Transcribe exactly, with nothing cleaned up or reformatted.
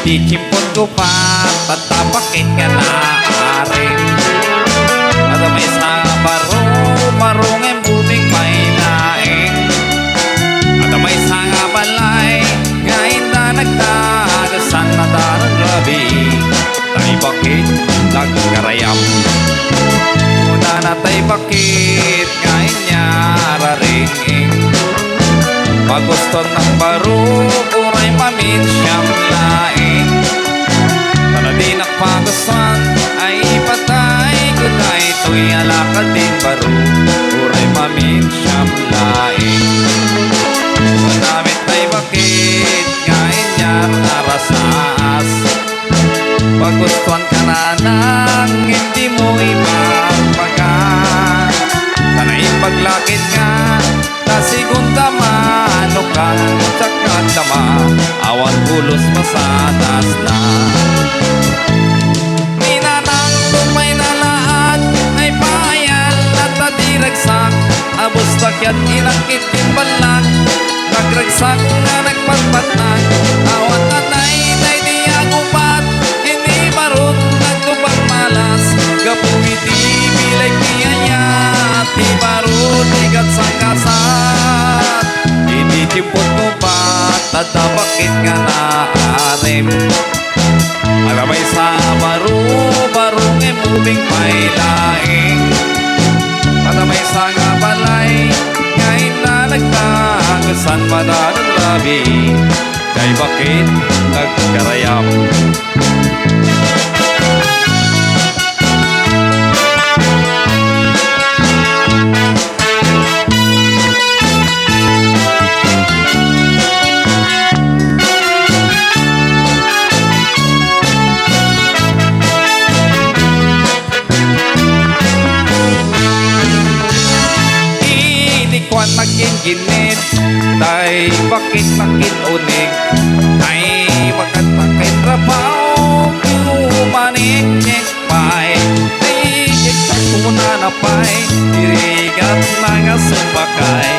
Idi tiempo ko pa, tatta bakit nga naarim. Adda maysa nga baro, baro nga immubing pay laeng. Adda maysa nga balay, nga inda nagtagasan, madanon rabii. Tay bakit nagkarayam? Kunana tay bakit nga inyararing. Pagustuan nga baro, uray maminsiam laeng. Tana dinak pagustuan, ay patay ko daytoy, alakad din baro, uray maminsiam laeng. Kunana met tay bakit nga inyar a rasaas. Pagustuan ka nanang, ngem dimo ibagbaga. Tana imbag lakit nga, ta segunda mano ka, diak agdama, awan pulos pasatasna. Ni nanang pay nalaad, ay payal, ta di ragsak, abus ta kiat inakit kin ballak. Nagragsak nga nagpatpatnag, awan anay daydi a gubat, iti barot nagtupag malas, gapu iti bileg ti ayat, ti barot ti gasanggasat. Iti tiempot ko pa, tatta bakit nga naarim. Adda maysa nga baro, baro nga immubing pay laeng. Adda maysa nga balay, nga inna nagtagasan, madanon rabii. Tay bakit nagkarayam? Idi kuan maginginit, tay bakit makinunik, tay bakit makitrabaho, kumaniknik pay, tay kit sa kunana pay, dirigat na nga sumakay.